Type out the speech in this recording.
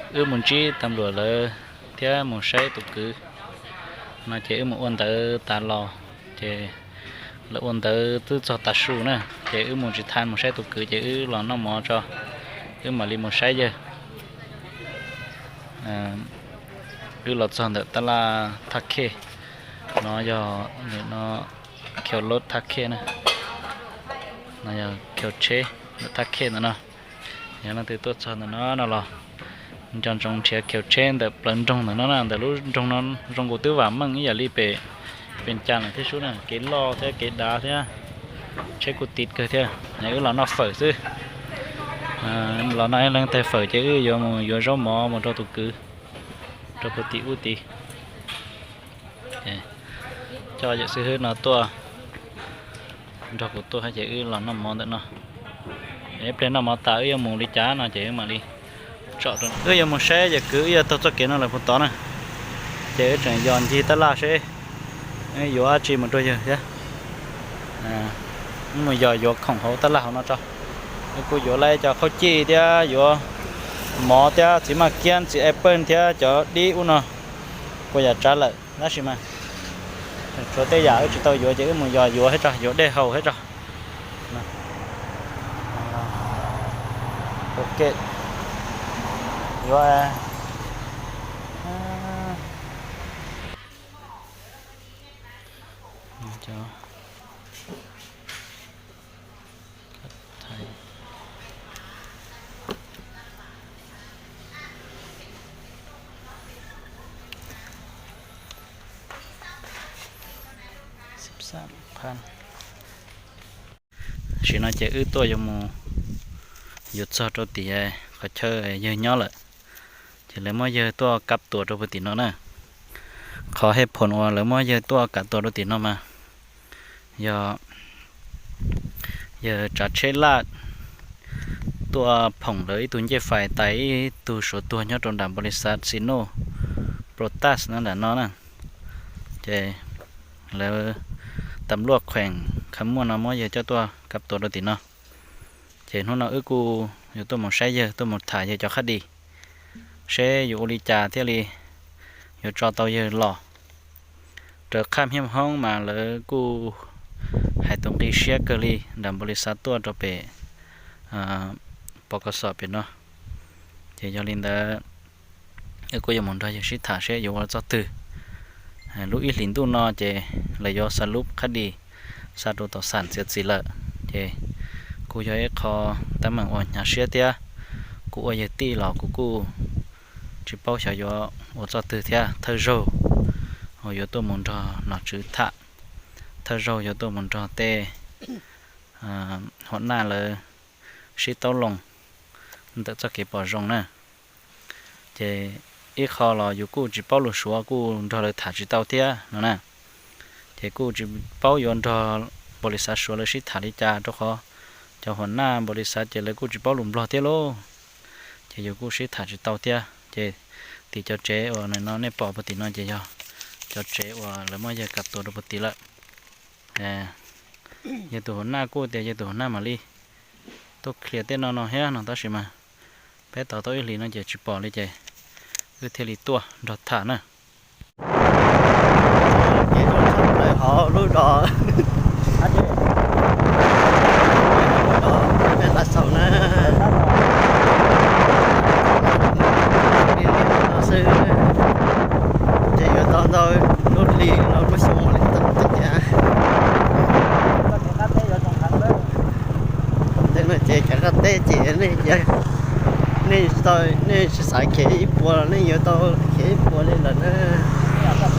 Wb mus ntsib tas luam lawv thiab mus saib tus kwv no ces wb mus ua ntawv tas los, ces lawv ua ntawv twb txog tav su na, ces wb mus tsis tau mus saib tus kwv ces wb los noj mov tso, wb mam li mus saib yawg. Wb los txog ntawm tab laj thaj khej, no yog no, khaus loj thaj khej na, no yog khaus tsheb ntawm thaj khej ntawm no. Yog leej twg tuaj txog ntawm no no los nco ntsoov nrhiav khaus tsheb ntawm plawv nroog ntawm no na, ntawm lub nroog no zoo nkaus twb vam meej ib yam li pem Pes Cas lawm thiab sub na, kev loj thiab kev dav thiab tsheb kuj tiv kawg thiab. Wb los noj fawm xwb, los noj ib leeg tag fawm ces wb yuav mus yuav zaub mov mus rau tus kwv rau puag tim ub tid. Coj yawm xib hwb no tuaj nrog kuv tuaj ces wb los noj mov ntawm no. Ib pliag noj mov tas wb yuav mus li cas no ces wb mam li tsom rau. Wb yuav mus saib yawg kwv wb yuav taug txoj kev no lawm puag tod na, ces wb tseem yos ncig tab laj seb yuav dab tsi mus rau yawg thiab. Wb mus yos yuav khoom hauv tab laj hauv no tso. Wb kuj yuav lawm cov khaub cij thiab yuav mov thiab txiv maj kiab txiv apple thiab cov dib ub no kuj yam tsav lawm tab sis mas tshuav tej yam wb tsis tau yuav ces wb mus yos yuav thiab tso, yuav dej haus thiab tso. Yuav Tam sim no ces wb tuaj yuav mus, yuav txog rau tim qhov chaw yawg nyob lawm, ces lawv muab yawg tuaj kab tua rau puag tim no na. Qhov hej phoom uas lawv muab yawg tuaj kab tua rau tim no mas yog yawg tsav tsheb laj tuaj phoom lawv ib tug ncej fais tais ib tug suav tuag nyob rau nram npaus lis xav xi nuj, Protas no nram no na. Ces lawv tas luaj kheem khav muaj no muab yawg coj tuaj kab tua rau tim no. Ces hnub no wb kuj yuav tuaj mus saib yawg, tuaj mus tham yawg cov qhab dis, seb yuav ua li cas thiaj li yuav tso tau yawg los. Raws qhab hmab hoob mas lawv kuj hais tus nqi siab kawg li nram npaus lis xav tuaj rau pem pos kos xom pem no. Ces yog li ntawd, wb kuj yuav mus nrog yawg sib tham seb yuav ua txoj twg. Lub ib hlis ntuj no ces lawv yuav xa lub qhab dis xa rau tom xam txiav txim lawm, ces kuj yog ib qho teeb meem uas hnyav siab thiab. Kuv ua yawg tij los kuv kuj tsis paub xyov yuav ua txoj twg thiab. Thawj zaug uas yuav tuaj mus nrog nom tswv tham, thawj zaug yuav tuaj mus nrog tej hom naj lawv sib tauj loo ntawm txoj kev pom zoo na. Ces ib qho los yus kuj tsis paub lus Suav kuj nrog lawv tham tsis tau thiab no na. Ces kuj tsis paub yuav nrog npaus lis xav Suav lawv sib tham li cas rau qhov cov hom naj npaus lis xav ces lawv kuj tsis paub lus Nplog thiab lauj. Ces yus kuj sib tham tsis tau thiab. Ces tim cov tsev uas no nej pom puag tim no ces yog cov tsev uas lawv muab yawg kab tua rau puag tim lawm. Yawg tus hom naj kuj tias yawg tus hom naj mam li tuaj qhia tej no no thiab no tab sis mas peb tos tau ib hlis no ces tsis pom li ces wb thiaj li tuaj nrog tham na. Hauv lub dos, lub dos peb tav xaus na, xwb ces yuav tau ntau lub hlis los lub xyoo li tau tiag. Ntawm no ces cov qab teb ces nej, nej tsis xav khiav ib puas los nej yuav tau khiav ib puas li lawm na.